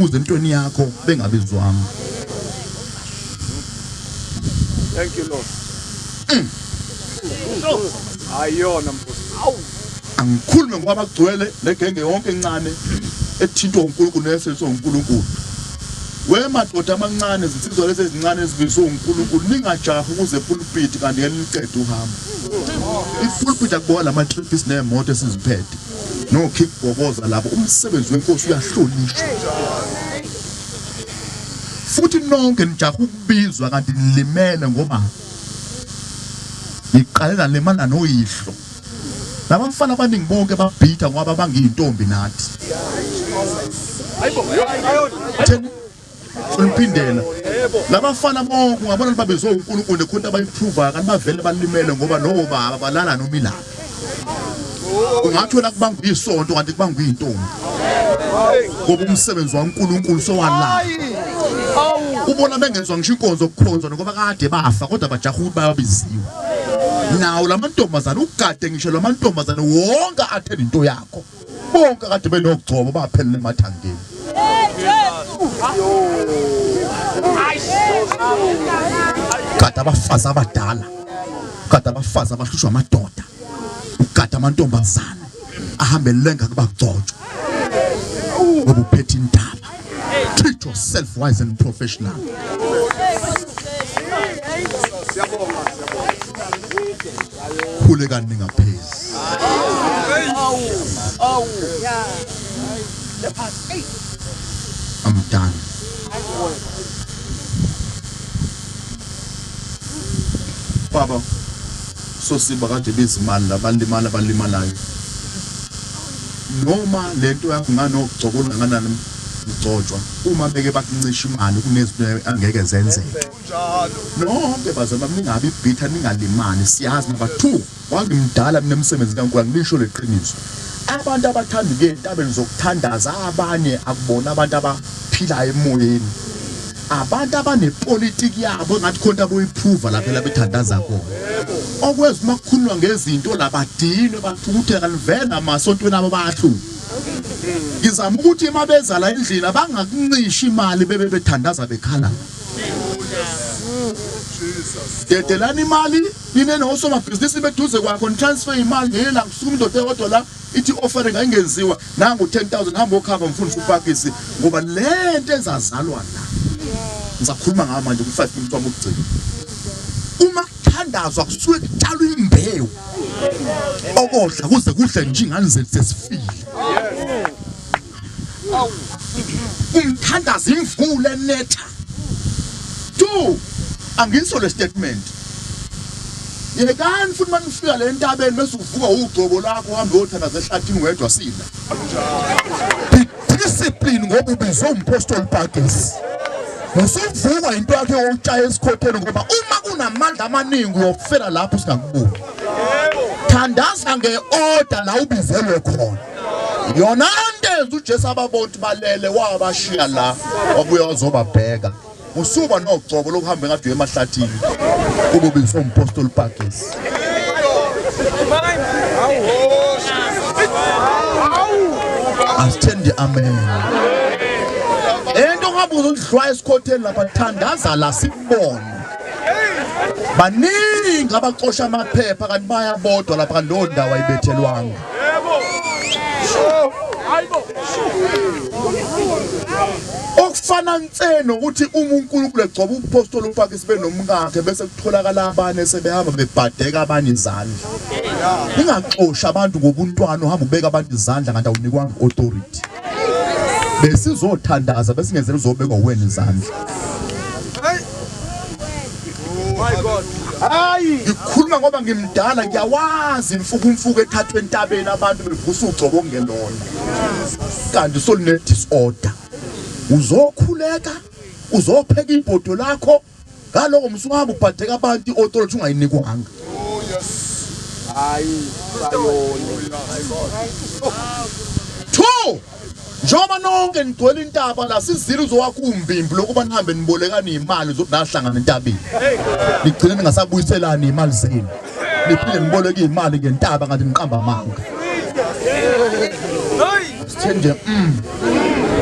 Uze entweni yakho bengabizwanga. Thank you, Lord. Ayona mfowethu. Awu. Angikhulume ngoba bagcwele negenge yonke encane ethintwa uNkulunkulu neseliswa uNkulunkulu. We madoda amancane, zinsizwa lezi ezincane ezibizwe uNkulunkulu, ningajahi ukuze epulpit kanti ngeke niqede uhambo. Ipulpit akubona lama trip sinemoto esiziphethe. No kick bhoboza lapho umsebenzi wenkosi uyahlonishwa. Futhi nonke nijaha ukubizwa kanti nilimele ngoba niqale nalimala noyihlo. Labafana abaningi bonke babhitha ngoba bangiyintombi nathi. Hayibo. Theni Uliphindela. Labafana bonke ungabona babezwe uNkulunkulu nekhonto abayiphruvayo kanti bavele balimele ngoba lowo baba balala noma ilaphi. Ungathi wena kubangwa isonto kanti kubangwa intombi. Ngoba umsebenzi waNkulunkulu sowalala. Ubona bengezwa ngisho inkonzo okukhonzwa ngoba kade bafa kodwa bajaha ukuthi bayabiziwe. Nawo lamantombazane ugade ngisho lamantombazane wonke athenda into yakho. Bonke kade benogcobo baphelela emathangeni. Kade abafazi abadala, kade abafazi abahlushwa amadoda, ukade amantombazane ahambe lenga kubagcotshwa ngoba uphethe indaba. Treat yourself wise and professional. Khulekani ningaphezi. I'm done. Baba, sosiba kade bezimali labalimala abalimalayo. Noma lento yakho nganogcobo kanganani mgcotshwa uma beke bakuncisha imali kunezinto angeke zenzeke. Nonke bazalwane bami ningabi bitter ningalimali siyazi number 2 Wangimdala mina emsebenzini kaNkulunkulu angilisho leqiniso. Abantu abathanda ukuya entabeni zokuthandaza abanye akubona abantu abaphilayo emoyeni. Abantu abanepolitiki yabo engathi khona aboyiphruva lapha la bethandaza khona. Okweza uma kukhulunywa ngezinto labadinwe bathukuthela kanti vele amasontweni abo bayahlupha. Ngizama ukuthi uma beza la endlini abangakuncishi imali bebe bethandaza bekhala. Dedelani imali Nina nosomabhizinisi beduze kwakho nitransfer imali ngelinye ilanga kusuka indoda eyodwa la ithi offering ayingenziwa nangu 10000 hamba okhava mfundisi upakisi ngoba lento ezazalwa la ngisakhuluma ngayo manje ku 5 minutes wami ukugcina uma kuthandazwa kusuke kutshalwa imbewu okodla kuze kudle nje ingane zethu sesifile Umthandazo imvula enetha. Two, angiso le statement. Yekani futhi manifika le ntabeni bese uvuka ugcobo lakho uhambe uyothandaza ehlathini wedwa sila. Be discipline ngoba ubizwe umpostoli Pakisi. Usuvukwa into yakhe yokutshaya esikhotheni ngoba uma kunamandla amaningi uyofela lapho singakuboni. Thandaza ngeorder la ubizelwe khona. Yona nto uJesu ababona ukuthi balele wabashiya la wabuya wazobabheka. Usuba nogcobo lokuhamba engathi uye emahlathini kube ubizwe umpostoli Pakisi. Asithende amen. Into ongabuza udlwa esikhotheni lapha thandaza la sikubone. Baningi abacosha amaphepha kanti bayabodwa lapha kanti leyo ndawo ayibethelwanga. Okufana nse nokuthi uma uNkulunkulu egcoba umpostoli ufake sibe nomkakhe bese kutholakala abane sebehamba bebhadeka abanye izandla. Ningaxoshi abantu ngobuntwana uhamba ubeka abantu izandla kanti awunikwanga authority. Besizothandaza besingenzela uzobekwa wena izandla. My God. Hayi. Ngikhuluma ngoba ngimdala ngiyawazi imfukumfuku ethathwe entabeni abantu bevusa ugcobo okungelona. Kanti soline disorder. Uzokhuleka, uzopheka ibhodo lakho ngaloko msuhamba ubhadeka abantu iauthority ungayinikwanga. Oh yes. Hayi, sayoni. Two. Njengoba nonke nigcwele intaba la sizile uzowakha umbimbi lokuba nihambe nibolekane imali zokuthi nahlangana entabeni. Nigcine ningasabuyiselani imali zenu. Niphinde niboleke imali ngentaba ngathi niqamba amanga. Sithe nje.